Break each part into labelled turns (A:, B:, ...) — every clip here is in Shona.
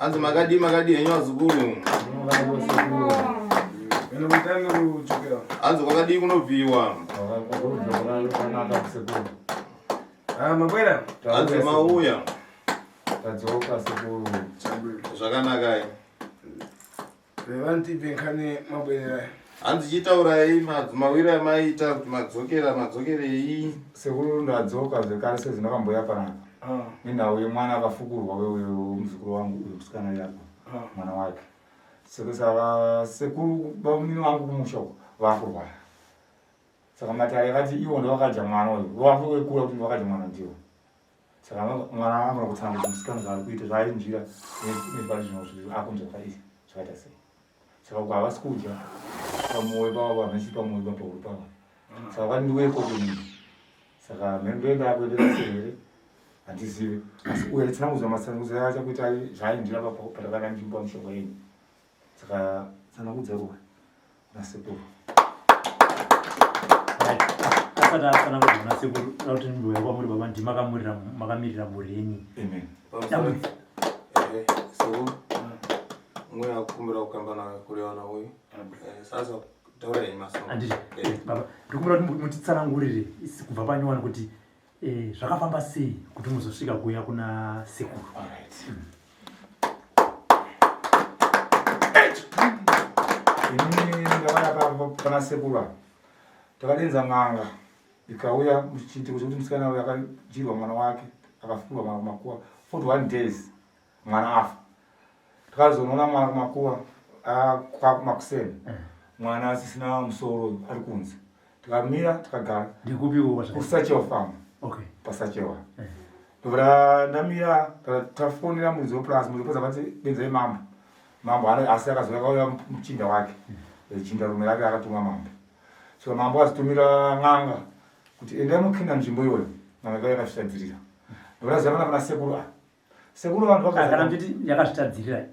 A: Hanzi makadii makadii henyu vazukuru? Hanzi kwakadii kunobviwa? Hanzi mauya.
B: Tadzoka sekuru.
A: Zvakanakai.
C: Vantipe nkhani mabwerera.
A: Hanzi chitaurai mawiro amaita kuti madzokera madzokerei.
B: Sekuru ndadzoka zvekare sezvindakamboya panapa. Ah. Nenhau yemwana akafukurwa uyo muzukuru wangu uyo musikana yako ah. mwana wake. Saka saka sekuru bamunini wangu kumusha uko vakurwara. Saka matare akati iwo ndovakadya mwana uyu. Vakukura kuti ndovakadya mwana ndiwo. Saka mwana anogona kutsanangudza musikana zvaari kuita zvaainzvira nezvipari zvino akunzwa zvakaita zvakaita sei. Saka uko havasi kudya pamwoyo pavo havasi pamwoyo papauri pavo. Saka vakati ndiuye ikoko inini. Saka mheno ndoenda akuendera sei here handizivi. Asi uyo aitsanangudza matsanangudzo acho kuita zvaainzvira patakanga ndichimupa mishonga yenyu. Saka tsanangudza ruwa nasekuru.
D: Asati atsanangudza kuna sekuru kuti ndouya kwamuri baba ndimi makamirira mhuri yenyu.
B: Amen.
D: Dambudzo.
A: Eh, sekuru. Mweya akukumbira kukamba nawe kureva nauyu. Eh, sasa taura henyu masongo.
D: Handiti
A: Eh.
D: baba ndikumbira kuti mutitsanangurire kubva panyowani kuti Eh, zvakafamba sei kuti muzosvika kuuya kuna sekuru?
B: Inini ndakauya pana sekuru apa, takadenza n'anga ikauya muchiitiko chekuti musikana uyu akadyirwa mwana wake akafukurwa makuva 41 days mwana afa. Takazonoona mwana kumakuva makuseni mwana asisina musoro ari kunze tikamira tikagara
D: ndikupi
B: kusachewa farm
D: okay
B: pasachewa eh. ndobva ndamira tafonera muridzi weplus muridzi weplus akati denzai mambo mambo asi akazouya akauya muchinda wake eh, jinda rume rake akatuma mambo so mambo azitumira n'anga kuti endai mukina nzvimbo iyoyo n'anga ikauya yakazvitadzirira ndobva zavana pana sekuru ah Sekuru vanhu
D: vakaza kana muchiti yakazvitadzirira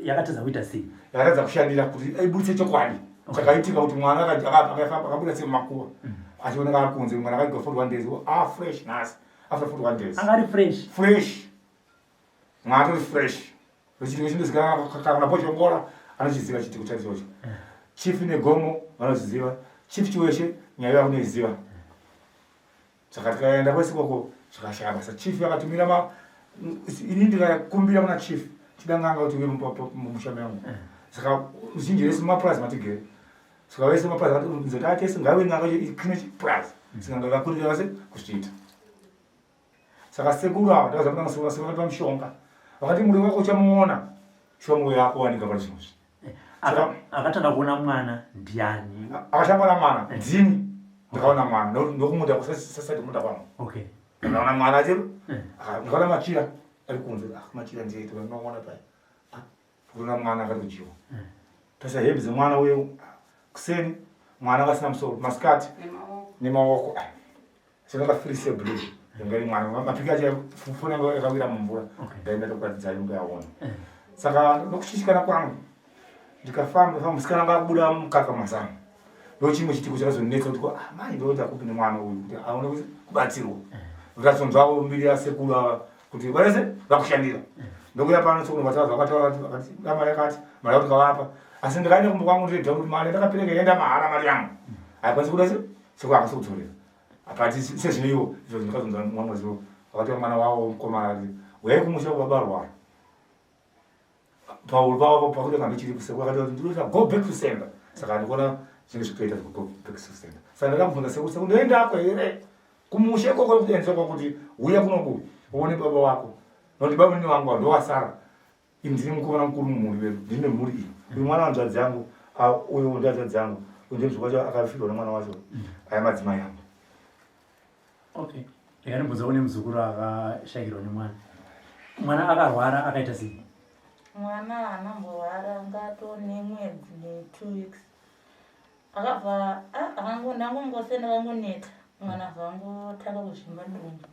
D: yakatadza kuita sei?
B: Yakatadza kushandira kuti ibudise chokwadi chakaitika kuti mwana akabuda semumakuva mm. achioneka ari kunze mwana akaigwa 41 days ah fresh nhasi after 41 days
D: anga ari fresh
B: fresh mwana atori fresh chiitiko chinozikanwa kana bochongora anochiziva chiitiko chacho ichocho eh. Chief Negomo vanochiziva Chief Chiweshe nyaya yakunoiziva Saka tikaenda kwese ikoko zvikashaya basa. Chief vakatumira ma ini ndikakumbira kuna chief chida n'anga kuti uye mumusha mangu. Eh. Saka zhinji rese mumapurazi matigere. Saka vese mumapurazi vakati atese ngaiwe n'anga kine chipurazi. Mm. Saka ndakakurira vase kusviita. Saka sekuru ava ndakazapinda sekuru sekuru vakatipa mushonga. Vakati muri wako uchamuona. Shuwa mwoyo yako wanika pari zvinozvi.
D: Akatanga kuona mwana ndiani?
B: Akatanga kuona mwana eh. ndini. Ndakaona mwana ndokumuda kusasati kumuda kwangu.
D: Okay.
B: Ndakaona mwana achero. Eh. Ndakaona machira ari kunze. Ah machira ndiye ndinoona paya. Ah kuona mwana akatojiwa. Eh. Tasa hembe dzemwana uyo kuseni mwana akasina musoro masikati nemaoko. Ah. Saka blue yanga iri mwana mapiki acho foni yanga yakawira mumvura ndaenda tokuratidza yanga yaona eh. saka nokushishikana kwangu ndikafamba famba musikana anga akubuda mukaka mazano ndochimwe chitiko chakazonetsa kuti ah, mai ndoenda kupi nemwana uyu kuti aone kubatsirwa eh. ndikazonzwawo mbiri yasekuru ava kuti varese vakushandira eh. ndokuya pano sokunovatava vakataura vakati mari yakati mari yakuti kavapa asi ndikaenda kumba kwangu ndinoita kuti mari ndakapereka yaenda mahara mari yangu haikwanisi kuda se sekuru akasi kudzorera Akati sezvino iwo izvo ndakazonzwa mumwe zuva vakati mwana wavo mukomana akati uyai kumusha baba arwara pauro pavo pakuti kana ndichiri kusekuru akati kuti ndinoita go back to sender saka ndikuona zvinenge zvikutoita go back to sender saka ndakabvunza sekuru sekuru ndoendako here kumusha ikoko kuendeswa kuti uya kunoku uone baba wako nokuti baba nini wangu ndowasara Ini ndini mukomana mukuru mumhuri vedu, ndini nemhuri iyi. Uyu mwana wanzvadzi yangu, uyu ndihanzvadzi yangu, uyu ndiye muzukuru wacho akafirwa nemwana wacho. Aya madzimai angu.
D: Okay. Rega ndibvunza kune muzukuru akashayikirwa nemwana. Mwana akarwara akaita sei?
E: Mwana haana mborwara anga atone mwedzi ne 2 weeks. Akabva ah, akango ndangongosenda kangoneta mwana abva angotanga kuzvimba dumbu.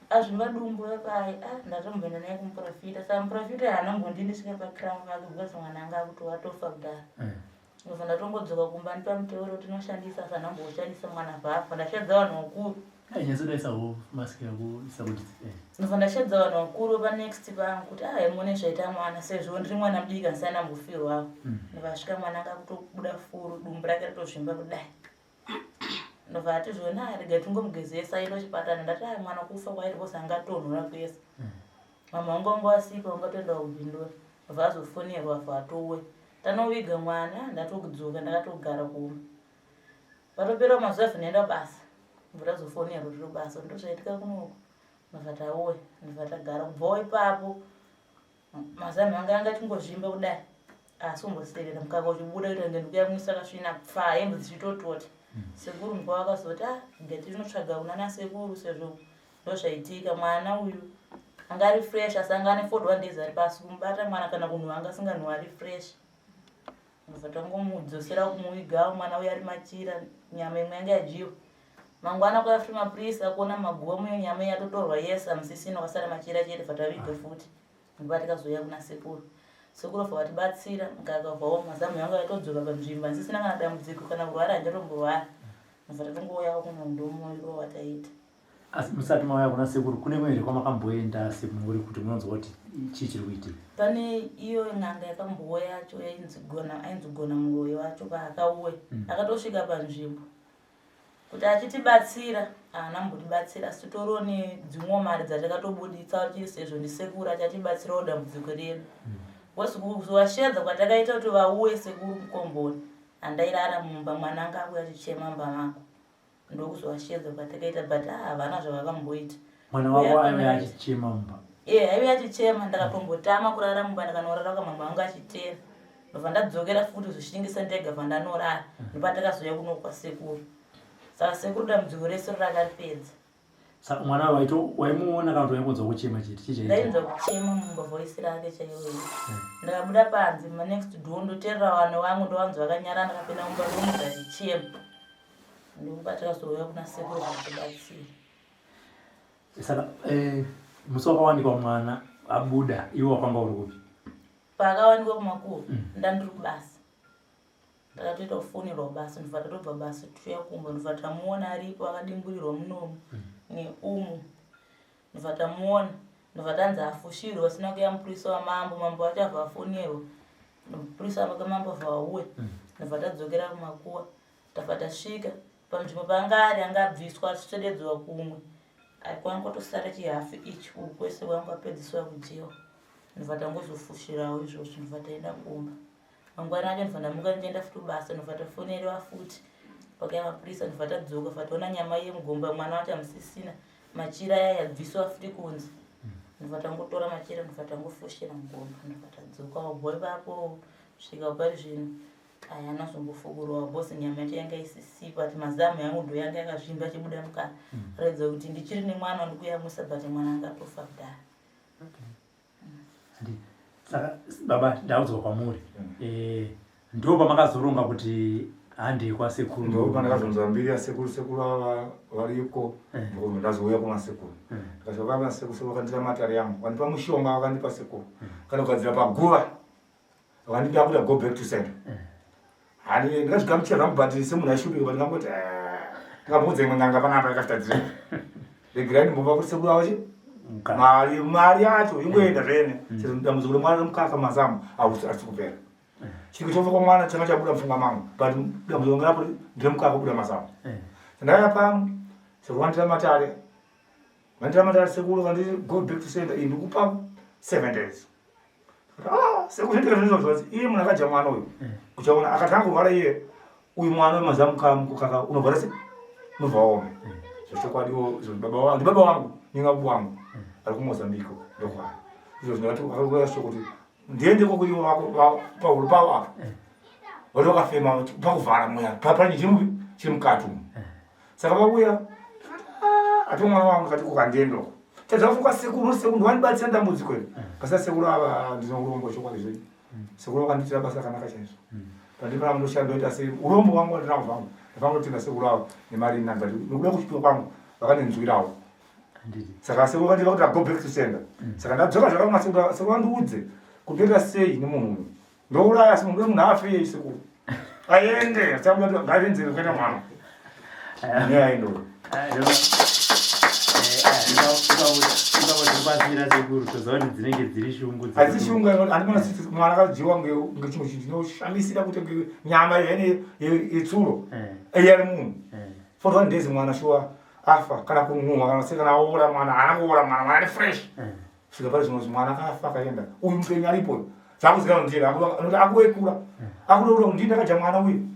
E: Azvimba dumbu paye ah, ndatomboenda naye kumuprofita. Saka muprofita haana kumbondindisvika pakiramu pake because mwana anga akuti watofa kudhara. Eh. Ndobva ndatongodzoka kumba ndipa muteuro tinoshandisa asi handamboshandisa mwana abva afa. Ndashadza vanhu vakuru. Ndobva ndashedza vanhu vakuru panext pangu kuti ah muone zvaita mwana sezvo ndiri mwana mudiki andisati ndambofirwawo. Ndobva mwana anga kutobuda furu dumbu rake ratozvimba kudai. Ndobva ati zvona rega tingomugezesa aende kuchipatara. Ndati ah mwana kufa kwairi because angatonhora kwese. Mama vangu vanga vasipo vangatoenda kubindura. Ndobva azofonerwa abva atouya. Tanoviga mwana ndatodzoka ndakatogara kumba. Patopera mazuva abva ndaenda kubasa. Ndobva tazofonerwa tiri kubasa ndozvaitika kunoku. Ndobva tauya ndobva tagara kubvawo ipapo mazamu anga anga achingozvimba kudai asi umboserera mukaka uchibuda kuita kunge ndikuyamwisa kasvina pfaa hembe dzichitotota. Sekuru ndipo vakazoti ah rega tinotsvaga kunana sekuru sezvo ndozvaitika mwana uyu anga ari fresh asi anga ane 41 days ari pasi kumubata mwana kana kunhuwa anga asinganhuwa ari fresh. Ndobva tangomudzosera kumuvigawo mwana uya ari machira nyama imwe yanga yadyiwa. Mangwana kwaya futi mapurisa kuona maguva muye nyama yatotorwa yese hamusisina kwasara machira chete bva taviga futi. Ndobva tikazouya kuna sekuru. Sekuru bva vatibatsira mukaka ubva waoma zamu yangu yatodzoka panzvimbo handisisina kana dambudziko kana kurwara handichatomborwara. Ndobva tatongouyawo kuno ndomumiriro wataita.
D: Asi musati mauya kuna sekuru kune kumwe here kwamakamboenda semhuri kuti munonzwa kuti chii chiri kuitika?
E: Pane iyo n'anga yakambouya yacho yainzi gona ainzi gona muroyi wacho paakauya akatosvika panzvimbo kuti achitibatsira haana kumbotibatsira asi titoriwo nedzimwewo mari dzatakatobuditsa kuti sezvo ndisekuru achatibatsirawo dambudziko redu because kuzovashedza kwatakaita kuti vauye sekuru mukomboni handairara mumba mwana anga akuya achichema mumba mangu ndokuzovashedza kwatakaita but ah, havana zvavakamboita.
D: Mwana wako aive achichema mumba?
E: Eh, aive achichema ndakatombotama kurara mumba ndakanorara kwamama vangu achiteera. Ndobva ndadzokera futi kuzoshingisisa ndega bva ndanorara. Ndopatakazouya kuno kwasekuru. Saka sekuru dambudziko rese rakaripedza.
D: Saka mwana waito waimuona kana kuti waingonzwa kuchema chete? Chii
E: chaiitika? Ndainzwa kuchema mumba voice rake chaiyo. Ndakabuda panze ma next door ndoterera vanhu vangu ndovanzwa vakanyarara ndakapinda mumba ndomunzwa achichema. Ndopatakazouya kuna sekuru vakatibatsira.
D: Saka eh, musi wakawanikwa mwana abuda iwe wakanga uri kupi?
E: Paakawanikwa kumakuva ndandiri kubasa. Ndakatoita kufonerwa kubasa ndobva tatobva basa tichiuya kumba ndobva tamuona aripo akadimburirwa munomu neumu ndobva tamuona ndobva tanzi afushirwe vasina kuya mupurisa wamambo mambo wacho abva afonerwa mupurisa wamambo abva auya ndobva tadzokera kumakuva tabva tasvika panzvimbo paanga ari anga abviswa achiswededzwa kumwe kwanga kwatosara chihafu ichi uku kwese kwanga kwapedziswa kudyiwa ndobva tangozofushirawo izvozvo ndobva taenda kumba mangwana acho ndobva ndamuka ndichienda futi kubasa ndobva tafonerwa futi pakauya mapurisa ndobva tadzoka bva taona nyama yemugomba mwana wacho hamusisina machira aya yabviswa futi kunze ndobva tangotora machira ndobva tangofushira mugomba ndobva tadzoka wabva ipapo kusvika pari zvino aya anozombofukurwa because nyama yacho yanga isisipo ati mazamu yangu ndo yanga yakazvimba achibuda mukana ratidza kuti ndichiri nemwana wandikuyamwisa but mwana anga atofa kudhara.
D: Saka baba ndaudzwa kwamuri eh, ndo pamakazoronga kuti handei kwasekuru?
B: Ndo pandakazonzwa mbiri yasekuru, sekuru ava variko ndokubva ndazouya kumasekuru. Ndikasvika kwamasekuru, sekuru vakandira matare yangu vakandipa mushonga vakandipa sekuru vakandigadzira paguva vakandipa kuita go back to sender. Hani ndakazvigamuchira zvangu but semunhu aishupika but ndakangoti ndakambonza imwe n'anga panapa yakafita dziri regerai ndimbova kuti sekuru avo chi mari mari yacho ingoenda zvene sezvo dambudziko remwana remukaka mazamu hausi kupera. Chiri kuchofa kwamwana changa chabuda mupfungwa mangu but dambudziko ngarapo nderemukaka kubuda mazamu. Ndakauya pano sekuru vandira matare vandira matare sekuru vanditi go back to sender iyi ndikupa 7 days. Ah, sekuru zvinoitika zvinhu zvanzi iye munhu akadya mwana uyu uchaona akatanga kurwara iye uyu mwana wemazamu mukaka unobva rese unobva waoma. Zvechokwadiwo izvo baba wangu ndibaba wangu ningabu wangu ari kuMozambique ndokwari izvo zvindakati akakuya shoko kuti ndiende koko ivo vako pahuro pavo apa vari vakafema pakuvhara mweya pane chiri chiri mukati umu. Saka vauya ati mwana wangu ndikati kukandiendoko tadzafuka sekuru sekuru ndovandibatsira dambudziko iri pasina sekuru ava ndino urombo chokwadi zvenyu sekuru vakandiitira basa rakanaka chaizvo pandipana mundoshanda ndoita sei urombo hwangu wandinahwo zvangu ndafanira kutenda sekuru ava nemari inani but nekuda kuchipiwa kwangu vakandinzwirawo. Saka sekuru vakandiva kuti go back to sender. Saka ndadzoka zvakanga sekuru sekuru vandiudze kuti ndoita sei nemunhu uyu ndouraya asi munhu munhu afe sekuru aende achabuda ngazvinzire kuita mwana nyaya indoro.
D: Ukavozvibatsira sekuru toziva kuti dzinenge dziri shungu
B: hadzisi shungu andimona mwana akadyiwa ngechimwe chinhu chinoshamisira kuti nyama yene yetsuro eyari munhu 41 days mwana shuwa afa kana kunhuhwa kana se kana aora mwana haana kuora mwana mwana ari fresh kusvika pari zvino mwana akafa akaenda uyu mupenyu aripo zvakuzikanwa ndiye nokuti akuwekura akutoura kuti ndii ndakadya mwana uyu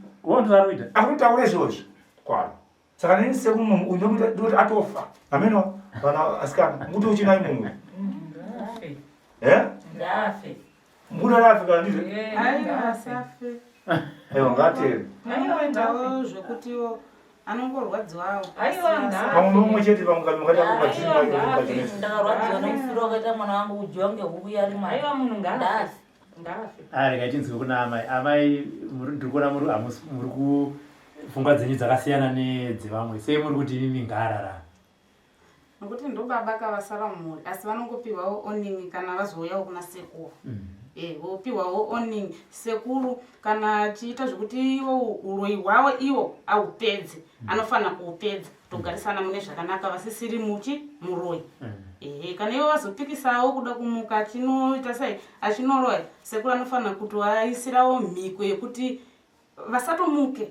B: akutotaura izvozvi kwaro saka neni semunhu uyu ndomuita ndoti atofa ameno vana asikana mukuti uchinai munhu eh
E: Ngafe.
B: mukuti arafe kana ndizvo
F: Aiwa asafe.
B: aiwa ngatere
F: Anoendawo zvekutiwo anongorwadziwawo.
E: Aiwa, ngafe.
B: pamwe mumwe chete pamwe mukati
E: Aiwa, ngafe. Ndakarwadziwa nemusoro wakaita mwana wangu kudyiwa ngehuku yari mwana.
G: Aiwa munhu ngaafe.
E: Ndafe.
G: Ngaafe.
D: Ah, rega tinzwe kuna amai. Amai ndiri kuona muri hamusi muri ku pfungwa dzenyu dzakasiyana nedzevamwe. Sei muri kuti imimi ngaararame?
F: Nokuti ndobaba kavasara mumhuri asi vanongopiwawo oning kana vazouyawo kuna sekuru. Vopiwawo oning sekuru kana achiita zvekuti iwo uroyi hwavo iwo ahupedze anofanira kuupedza togarisana mune zvakanaka vasisiri muchi muroyi. Ehe, kana ivo vazopikisawo kuda kumuka achinoita sei achinoroya sekuru anofanira kutoaisirawo mhiko yekuti vasatomuke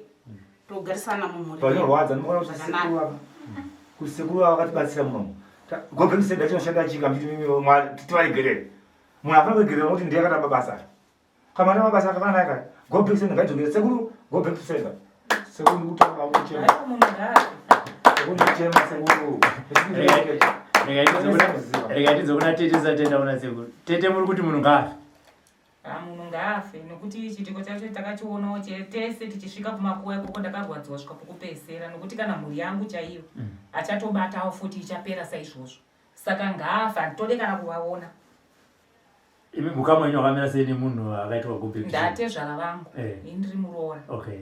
F: togarisana mumhuri
B: Panorwadza ndinoona kuti sekuru ava kuti sekuru ava vakatibatsira munomu. Gobve musenda chinoshanda chika mchiti mimi mwari tivaregerere. Munhu afana kuregerera nokuti ndiye akatamba basa. Kana atamba basa akanaka go back sender ngaidzokere sekuru go back to sender. Sekuru ndikutaura kuchema.
G: Aiwa munhu ngaafe.
B: Sekuru ndikuchema sekuru.
D: Rega tinzwe kuna tete tisati taenda kuna sekuru. Tete muri kuti munhu ngaafe.
G: Ah, munhu ngaafe nokuti chiitiko chacho takachionawo tese tichisvika kumakuva ikoko ndakarwadziwa svika pokupedzisira nokuti kana mhuri yangu chaiyo achatobatawo futi ichapera saizvozvo saka ngaafe handitode kana kuvaona.
D: Imi mukama wenyu wakamira sei nemunhu akaitwa go back to sender?
G: Ndatezvara vangu ini ndiri muroora.
D: Okay.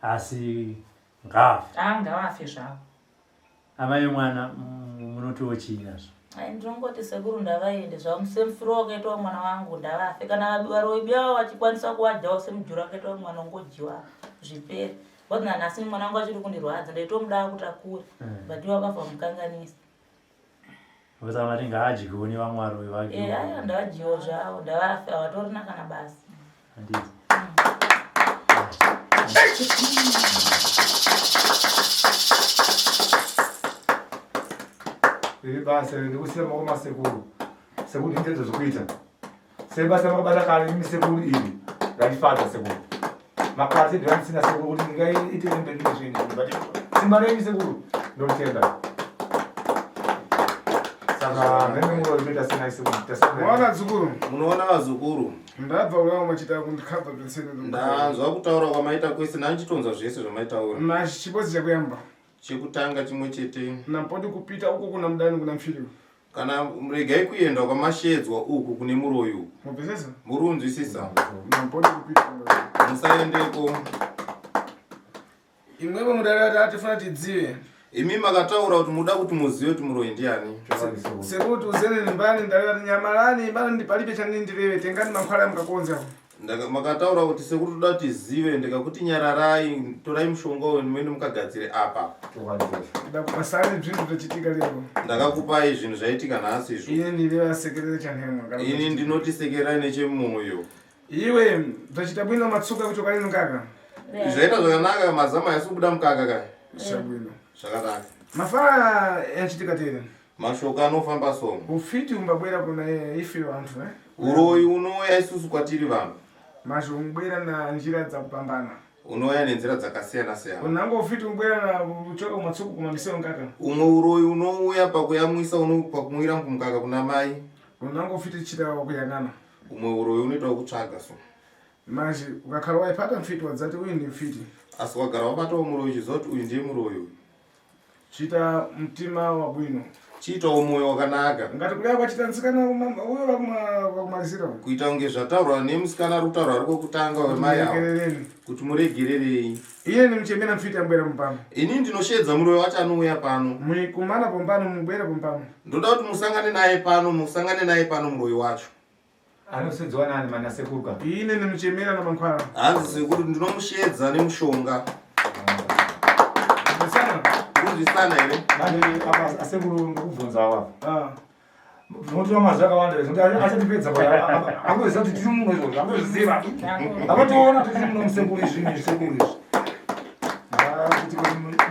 D: Asi ngaafe.
G: Ah, ngavafe zvavo.
D: Amai vemwana munotiwo chii nazvo?
E: Ai, ndinongoti sekuru ndavaende zvavo semufiro wakaitwa mwana wangu ndavafe kana varoyi biyavo vachikwanisa kuvadyawo semujuru akaitwa mwana ungodyiwa zvipere because nanhasi mwana wangu achiri kundirwadza ndaitomuda kuti akure but iwo akafa mukanganisa.
D: Saka mati ngaadyiwe nevamwe varoyi vake.
E: Aiwa ndavadyiwo zvavo ndavafe havatorina kana basa.
D: Handiti.
B: Riri basa iri ndikusiya maoko masekuru. Sekuru ndindedzo zvekuita. Sebasa makabata kare imi sekuru iri randifadza sekuru. Makare sedira ndisina sekuru kuti ndingaite mberi nezvinhu izvi but simba renyu sekuru ndorutenda. Saka meme muroyi toita senai sekuru.
C: Maona dzukuru.
A: Munoona vazukuru.
C: Ndabva kuya machita kundikabva kwese.
A: Ndanzwa kutaura kwamaita kwese ndandichitonzwa zvese zvamaitaura.
C: Machi chibozi chakuyamba.
A: Chekutanga chimwe chete.
C: Nampodi kupita uko kuna mudani kuna mfiriwo.
A: Kana regai kuenda kwamashedzwa uku kune muroyi uku.
C: Mupesesa?
A: Muri kunzwisisa?
C: Nampodi kupita.
A: Musaendeko.
C: Imwepo mudari atifana tidzive.
A: Imi makataura kuti muda kuti muzive kuti muroyi ndiani.
C: Sekuti uzene nimbani ndari nyamalani imbani ndipalibe chanindireve tengani mankhwala mukakonza.
A: Makataura kuti sekuru toda tizive ndikakuti nyararai torai mushonga uyu muende mukagadzire apa.
C: Ndakupasani zvinhu zvachitika lero.
A: Ndakakupai zvinhu zvaitika nhasi izvo.
C: Ini ndiri vasekerere chanhemwa.
A: Ini ndinoti sekererai nechemumoyo.
C: Iwe zvachita bwino matsuka kuchoka lino mukaka.
A: Zvaita zvakanaka mazama asi kubuda mukaka ka.
C: Zvabuno.
A: Zvakanaka.
C: Mafara yachitika tere.
A: Mashoko anofamba so.
C: Ufiti umbabwera kuna ife vantu eh.
A: Uroyi unouya isusu kwatiri vanhu.
C: Masho umbwera na njira dzakupambana.
A: Unouya nenzira dzakasiyana siyana.
C: Unango ufiti umbwera na kuchoka kumatsuku kumamiseo mukaka.
A: Umwe uroyi unouya pakuyamwisa pakumwira mukaka kuna mai.
C: Unango ufiti chita wakuyangana.
A: Umwe uroyi unoita wekutsvaga so.
C: Manje ukakhala waipata mfiti wadzati uyu ndi mfiti.
A: Asi wagara wabatawo muroyi uchiziva kuti uyu ndiye muroyi uyu.
C: Chita mtima wabwino.
A: Chiitawo moyo wakanaka.
C: Ngati kudai kwachita musikana uyo wakumalizira.
A: Kuita kunge zvataurwa nemusikana ari kutaurwa ari kwekutanga wemai avo.
C: Muregerereni.
A: Kuti muregererei.
C: Iye ni mchemera mfiti ambwera mupano.
A: Ini ndinoshedza muroyi wacho anouya pano.
C: Muikumana pompano mubwere pompano.
A: Ndoda kuti musangane naye pano, musangane naye pano muroyi wacho.
B: Anosedziwa nani mana sekuru ka?
C: Ine nimuchemera namankwara.
A: Hanzi sekuru ndinomushedza nemushonga.
C: Ndisana.
A: kunzwisana here?
B: Manje apa asekuru ndikubvunzawo apa.
C: Ah.
B: Zvinotora mazwi akawanda zvinoti achatipedza angoziva kuti tiri muno izvozvo angozviziva. Akatoona kuti tiri muno musekuru izvi izvi sekuru izvi. Ah, kuti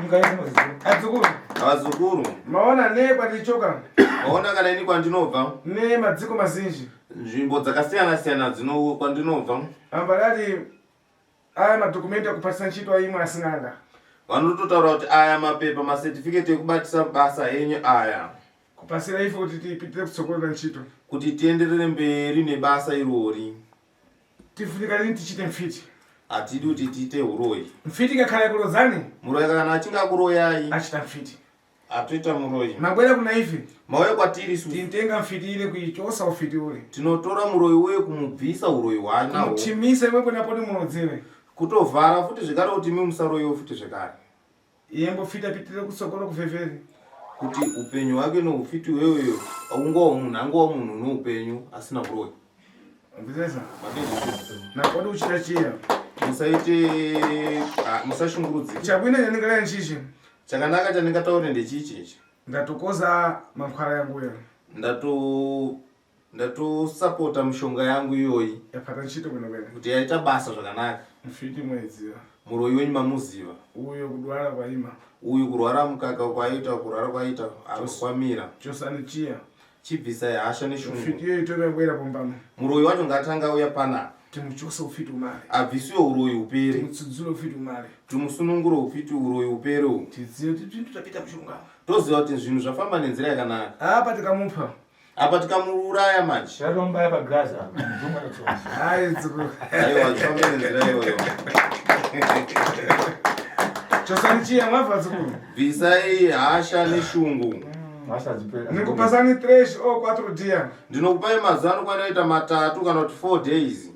B: nyika yese inoziva.
C: Adzukuru.
A: Vazukuru.
C: Maona ne kwatichoka.
A: Maona kana ini kwandinobva.
C: Ne madziko mazinji.
A: Nzvimbo dzakasiyana siyana dzino kwandinobva.
C: Ambalati aya madhokumenti akupatisa ntchito aimwe asing'anga.
A: Vanototaura kuti aya mapepa masetifiketi ekubatisa basa enyu aya.
C: Kupasira ife kuti tipitire kutsogolo na ntchito.
A: Kuti tienderere mberi nebasa irori.
C: Tifunika lini tichite mfiti.
A: Hatidi kuti tiite uroyi.
C: Mfiti ikakhala ikulodzani.
A: Muroyi kana achinge akuroyai.
C: Achita mfiti.
A: Atoita muroyi.
C: Mabwera kuna ife.
A: Mauya kwatiri isu.
C: Tintenga mfiti ile kuichosa ufiti ule.
A: Tinotora muroyi uye kumubvisa uroyi hwaanahwo.
C: Kumutimisa imwepo napoti murodziwe.
A: Kutovhara futi zvekare kuti imi musaroyiwe futi zvekare.
C: Yembo fiti apitire kutsogolo kuvhevheri.
A: Kuti upenyu hwake noufiti hweweyo ungowa munhu angowa munhu noupenyu asina uroyi.
C: Mvizesa.
A: Mapedza.
C: Napoti uchita chiya.
A: Musaite ah, musashungurudzike.
C: Chabwino chandingalaya nchichi.
A: Chakanaka chandingataure ndechichi ichi.
C: Ndatokoza mankhwala yanguyo.
A: Ndato ndatosapota mishonga yangu iyoyi.
C: Yapata ntchito kwene kwene.
A: Kuti yaita basa zvakanaka.
C: Mfiti mwedziwa.
A: Muroyi wenyu mamuziva.
C: Uyo kudwala kwaima.
A: Uyu kurwara mukaka kwaita kurwara kwaita kwamira.
C: Chosani chiya.
A: Chibvisai hasha neshungu.
C: Mfiti iyoyi toyabwera pombano.
A: Muroyi wacho ngaatanga auya panapa.
C: Timuchose ufiti umale.
A: Abvisiwe uroyi upere.
C: Timutsudzure ufiti umale.
A: Timusunungure ufiti uroyi upere uhu.
C: Tizive kuti zvinhu zvapita kuchirungama.
A: Toziva kuti zvinhu zvafamba nenzira yakanaka.
C: Apa tikamupha.
A: Apa tikamuuraya manje.
B: Chatombaya paglass apa. Mujunga nacho.
C: Hayi dzukuru.
A: Aiwa zvifambe nenzira iyoyo.
C: Chosani chiya mwabva dzukuru.
A: Bvisai hasha neshungu.
B: Hasha dzipera.
C: Nikupasani 3 or 4 dia.
A: Ndinokupai mazuva anokwana kuita matatu kana kuti 4 days.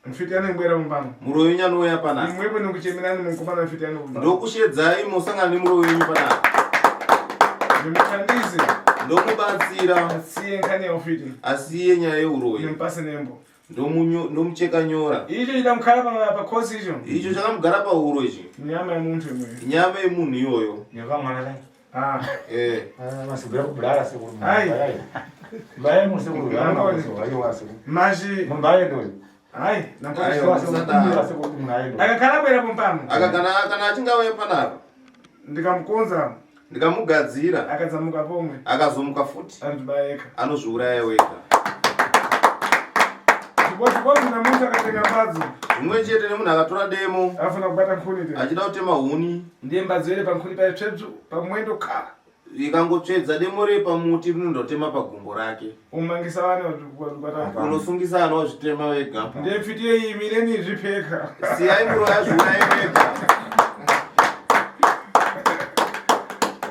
C: Mfiti anengwera mumbano.
A: Muroyi wenyu anouya panapa.
C: Imwepo nekuchemerani mukomana mfiti ano mumbano.
A: Ndokushedzai mosangana nemuroyi wenyu panapa.
C: Ndimuthandize.
A: Ndomubatsira.
C: Asiye nkhani ya ufiti.
A: Asiye nyaya yeuroyi.
C: Ndimpase nembo.
A: Ndomucheka nyora.
C: Icho chitamukhala pa pakhosi icho.
A: Icho chakamugara pahuro ichi.
C: Nyama yemuntu imwe.
A: Nyama yemunhu iyoyo.
B: Nekamwana kai.
C: Ah.
A: Eh.
B: Masibira kubulala sekuru.
C: Ai.
B: Mbaye musekuru. Aiwa sekuru.
C: Maji.
B: Mbaye ndoyi.
C: Ai,
A: Aiwa, musadaro.
C: Akakhala bwera pompano.
A: Aka kana kana achinge auya panapa.
C: Ndikamukonza.
A: Ndikamugadzira.
C: Akadzamuka pomwe.
A: Akazomuka futi.
C: Anozvibayeka.
A: Anozviuraya wega.
C: Chibodzi namuntu akatenga mbadzo.
A: Zvimwe chete nemunhu akatora demo.
C: Afuna kubata nkhuni te.
A: Achida kutema huni.
C: Ndiye mbadzo ile pankhuni paye tsvedzu pamwendo ka.
A: Ikangotsvedza demo rei pamuti rinondotema pagumbo rake.
C: Umangisa vana kubata.
A: Unosungisa vana wazvitema wega.
C: Ndiye mfiti yeyi mireni zvipeka.
A: Siyai muroyi azviuraye wega.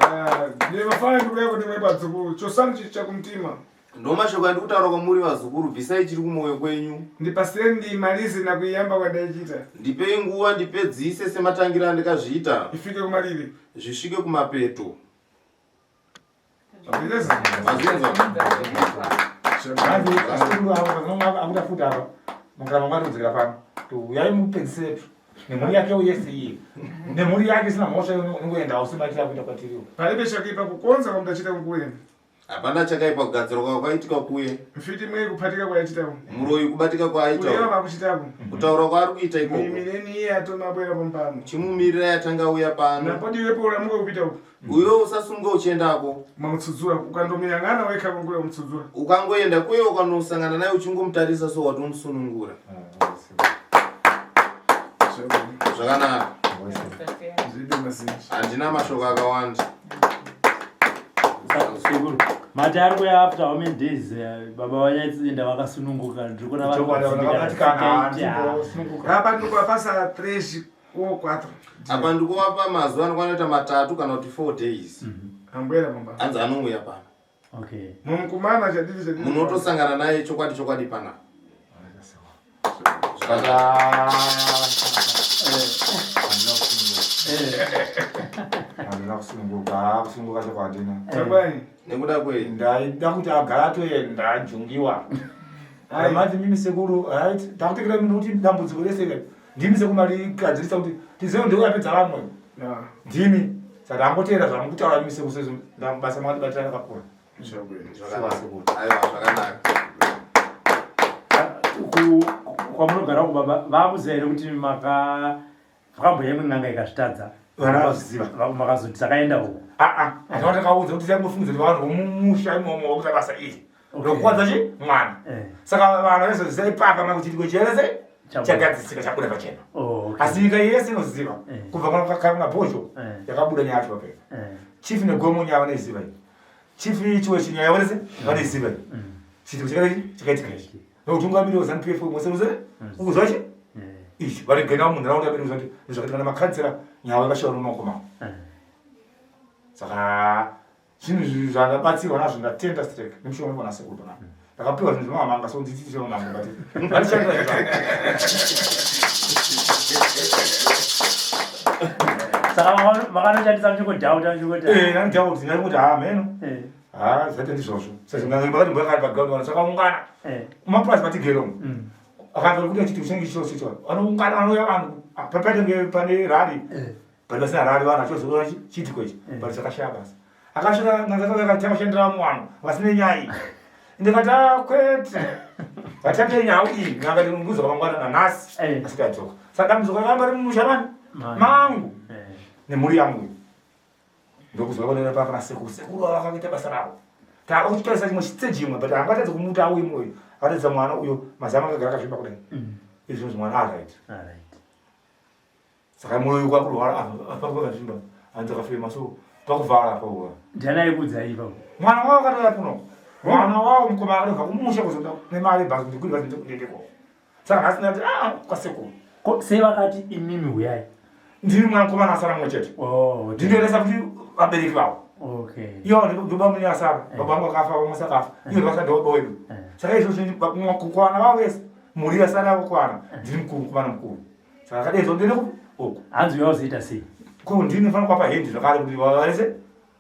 C: Ah, ndiye mafana ndikuya kuti mwe padzukuru. Chosani chakumtima.
A: Ndomashoko andikutaura kwamuri vazukuru, bvisai chiri kumwoyo kwenyu.
C: Ndipasire ndimalize nakuiyamba kwandaichita.
A: Ndipei nguva ndipedzise sematangira andikazviita.
C: Ifike kumalire.
A: Zvisvike kumapeto.
C: Mazvinzwa?
A: Mazvinzwa.
B: Hanzi asekuru avo vanomwa akuda futi apa. Mukaramba mwatodzokera pano. Uyai mupedzise nemhuri yake yese iye. Nemhuri yake isina mhosva inongoenda usina kuenda kwatiriwo.
C: Palibe chakuipa kukonza kwamudachita kukuwena.
A: Hapana chakaipa kugadzirwa kwakaitika kuye.
C: Mfiti mwe kuphatika kwayachitako.
A: Muroyi kubatika kwaaita.
C: Kureva pakuchitako.
A: Kutaura kwaari kuita ikoko.
C: Mimireni iye atomabwera pompano.
A: Chimumirira yatanga auya pano.
C: Napoti iwepo uramuke kupita uko.
A: Uyo usasunge uchiendako.
C: Mamutsudzura ukandomuyang'ana wekha kungure mutsudzura.
A: Ukangoenda kuye ukanosangana naye uchingomutarisa so watomusunungura. Zvakanaka.
C: Zvibe mazinji.
A: Handina mashoko akawanda.
D: Sekuru, mati ari kuya after how many days baba vanyatsoenda vakasununguka ndiri kuona vari
B: Chokwadi,
D: kudzindika
B: vakabatikana,
D: zvisingaiti, ah.
B: handimbosununguka.
C: Apa ndikuvapasa 3 or 4.
A: Apa ndikuvapa mazuva anokwana kuita matatu kana kuti 4 days.
C: Ambwera pamba.
A: Anzi anouya pano.
D: Okay.
C: Mumukumana chadidi chadidi.
A: Munotosangana naye chokwadi chokwadi panapa.
B: Handina kusununguka, kusununguka chako handina.
C: Changwai.
A: Nekuda kwei?
B: Ndaida kuti agara atoenda ajungiwa. Mati mimi sekuru, right? Takutekera mimi kuti dambudziko rese iri. Ndimi sekuru marigadzirisa kuti tizive ndiko yapedza vamwe. Ndimi. Saka angoteera zvamukutaura imi sekuru basa makatibatira rakakura.
A: Aiwa zvakanaka.
D: Kwamunogara uko baba vakuziva here kuti maka vakamboya imwe n'anga ikazvitadza?
B: Vana vazviziva.
D: Makazoti takaenda uko.
B: Aa, hazvina takaudza kuti tangofungidzira kuti vanhu vomumusha imomo vakuita basa iri. Rokuwadza chi mwana.
D: Eh.
B: Saka vanhu vaizoziva ipapa makuti chitiko chese
D: Chabuda.
B: chagadzisika chabuda pachena.
D: Oh, okay.
B: Asi nyika yese inoziva
D: Eh.
B: kubva kuna Bhozho
D: Eh.
B: yakabuda nyaya yacho papera.
D: Eh.
B: Chief negomo nyaya vanoiziva iyi. Chief chiwe chinyaya vanese vanoiziva iyi. Chitiko chakadai chakaitika ichi. Nokutungamirira ZANU PF mose mose ukuzwa chi
D: Eh.
B: ichi varigena munharaunda medu kuti zvakaita kana makansera nyaya yakashaura mumaoko mavo.
D: Eh.
B: Saka zvinhu izvi zvandabatsirwa nazvo ndatenda strek nemushonga unogona sekuru panapa. Ndakapiwa zvinhu zvemamanga so nditi zvemamanga but vandishandira zvangu.
D: Saka makanoshandisa muchingodhauta muchingoti.
B: Eh, ndandidhauti ndandikuti ha mheno.
D: Eh.
B: Ha zvaita ndizvozvo. Saka ndakati mbakari paground vanhu sakaungana.
D: Eh.
B: Kumapurazi matigere umu.
D: Mm.
B: Akanzwa kuti achiti uchinge chicho chicho. Vanoungana vanouya vanhu. Papaitenge pane rari.
D: Eh.
B: But vasina rari vanhu vachizoona chiitiko ichi.
D: Eh.
B: But chakashaya basa. Akasvika akashandira vamwe vanhu vasine nyaya iyi. Ndikati "Ah, kwete. Vatange nhau iyi n'anga ndinonguza mangwana nanhasi.
D: Eh.
B: Asi tadzoka. Saka dambudziko rakamba riri mumusha mani
D: Mani.
B: mangu
D: Eh.
B: nemhuri yangu iyi. Ndokuzwa vanona papa nasekuru. Sekuru ava vakaita basa ravo. Taakuchitarisa chimwe chiteji imwe but angatadza kumuti auye muroyi. Akatadza mwana uyo mazama akagara akazvimba kudai. Izvi zvinonzi mwana alright.
D: Alright.
B: Saka muroyi kwakurwara apa pakazvimba. Hanzi akafema so pakuvhara apa uwa.
D: Ndiani aikuudza ipapo?
B: Mwana wavo akatouya kuno. Mwana wavo mukoma akatobva kumusha kuzoda nemari bhazi kuti kuri bhazi ndendeko. Saka nhasi ndati ah kwasekuru.
D: Ko sei vakati imimi huyai?
B: Ndini mwana mukomana asara mumwe chete.
D: Oh, okay.
B: Ndinoendesa kuti vabereki vavo.
D: Okay.
B: Iyo ndoba mune asara.
D: Eh.
B: Baba vangu vakafa vamwe sakafa. Iyo ndobasa ndoba wedu.
D: Eh.
B: Saka izvozvo kukwana vavo vese mhuri yasara kukwana ndini mukuru mukomana mukuru. Saka akadaidzwa ndiende kupi uku.
D: Hanzi uya uzoita sei?
B: Ko ndini ndinofanira kuwapa hendi zvakare kuti varese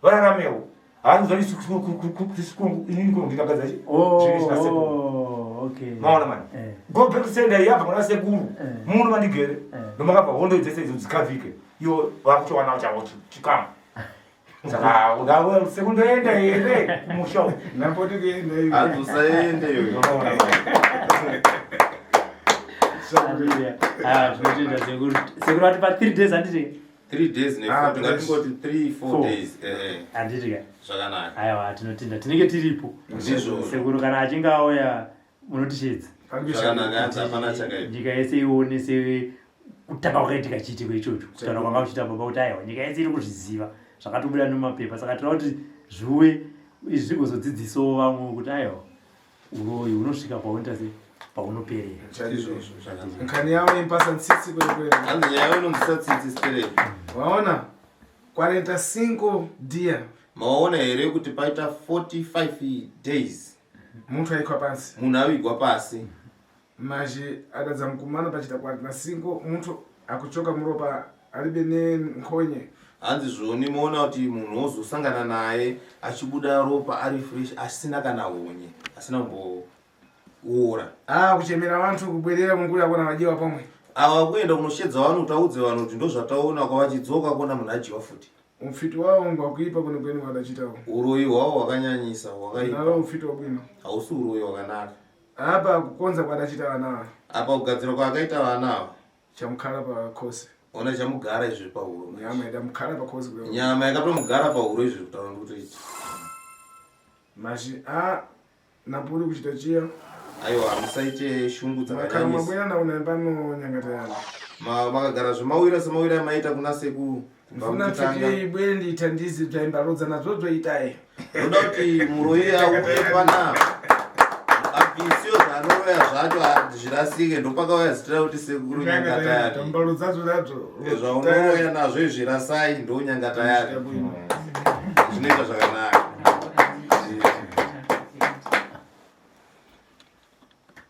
B: vararamewo. Haasi kuti inini kuno ndindagadza chi
D: Oh,
B: zvinhu zvina sekuru.
D: oh, okay.
B: Maona mani?
D: Eh.
B: Go back to sender yabva kuna sekuru.
D: Eh.
B: Muno mandigere.
D: Eh.
B: Ndomakabva hondo dzese idzo dzikavhike. Iwo vakutowana chavo chikamu. Saka udawe sekuru ndoenda here kumusha uku.
C: Napoti kuenda iwe.
A: Hanzi usaende iwe.
B: Unoona mani?
D: Hallelujah. Ah, tinotenda sekuru. Sekuru vati pa 3 days handiti?
A: 3 days ne
C: Ah,
A: 4 tingatingoti 3 4
D: Four.
A: days. Eh,
D: Handiti ka?
A: zvakanaka.
D: Aiwa, tinotenda. Tinenge tiripo.
A: Ndizvo.
D: Sekuru kana achinge auya munotishedza.
A: Zvakanaka hanzi hapana chakaipa.
D: Nyika yese ione se kutanga kwakaitika chiitiko ichocho. Kutaura kwanga kuchiita baba kuti aiwa nyika yese iri kuzviziva. Zvakatobuda mumapepa saka tinoda kuti zviuye izvi zvigozodzidzisawo vamwe kuti aiwa uroyi hunosvika paunoita se paunoperera.
A: Ndizvozvo zvakanaka.
C: Nkhani yawo impasa tsitsi kwelikweli.
A: Hanzi nyaya inonzwisa tsitsi stereki.
C: Waona? 45 dia
A: Maona here kuti paita 45 days
C: munthu aikwa pansi.
A: munhu avigwa pasi.
C: Mazhe adadza mukumana pachita 45 munthu akuchoka muropa alibe ne nkhonye.
A: Hanzi zvoni moona kuti munhu wozosangana naye achibuda ropa ari fresh asina kana honye asina kumboora.
C: Ah, kuchemera vanthu kubwerera munguri akona vajiwa pomwe.
A: Ava kuenda kunoshedza vanhu kuti audze vanhu kuti ndozvataona kwavachidzoka kuona munhu adyiwa futi.
C: Umfiti wawo ngwakuipa kuno kwenu wadachitawo.
A: Uroyi hwavo hwakanyanyisa hwakaipa.
C: Nalo umfiti wabwino.
A: Hausi uroyi hwakanaka.
C: Apa kukonza kwadachita vana ava.
A: Apa kugadzira kwaakaita vana ava
C: Chamukhala pa khosi.
A: ona chamugara izvi pahuro.
C: Nyama idamukhala pa khosi kweyo.
A: Nyama yakatomugara pahuro izvi kutaura ndikuti
C: Mazhe ah napuri kuchita chiya.
A: aiwa musaite shungu
C: Makhala
A: dzakanyanyisa.
C: mabwera naona pano nyangata yana.
A: Makagara zvemawira semawira amaita kuna sekuru kubva
C: Mfuna
A: kutanga.
C: mfiti ibwere ndiithandize bzaimbalodza nadzo bzoitayi.
A: Ndoda kuti muroyi auye panapa abvisiwe zvaanoroya zvacho zvirasike ndopakauya zita rekuti sekuru nyangatayari.
C: Mbalodzadzo zadzo.
A: Zvaunoroya nazvo izvi rasai ndo nyangatayari. Zvinoita zvakanaka.